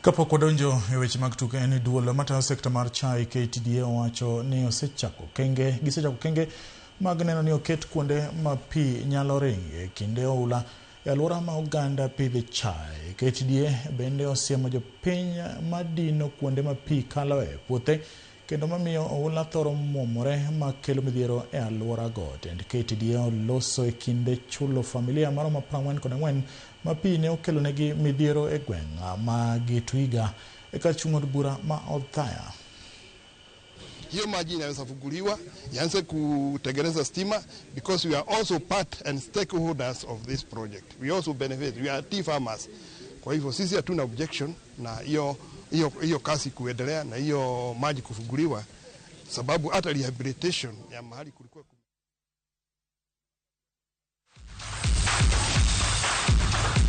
Kapok wadonjo e weche mag tuke en ni duol matayo sekta mar chai KTDA owacho ni osechako okenge gisechako okenge mag neno ni oket kuonde ma pi nyalo ringe e kinde oula e alwora ma oganda pidhe chai. KTDA bende osiemo jopiny madino kuonde ma pi kaloe puothe kendo mamiyo oula thoro muomore makelo midhiero e alworago. Tend KTDA oloso e kinde chulo familia maromo 44 ma pi ne okelonegi midhiero e gweng' ma Gitwiga e kar chung' od bura ma Othaya. Hiyo maji inaweza funguliwa ianze kutengeneza stima because we are also part and stakeholders of this project. We also benefit. We are tea farmers. Kwa hivyo sisi hatuna objection na hiyo hiyo hiyo kazi kuendelea na hiyo maji kufunguliwa, sababu hata rehabilitation ya mahali kulikuwa.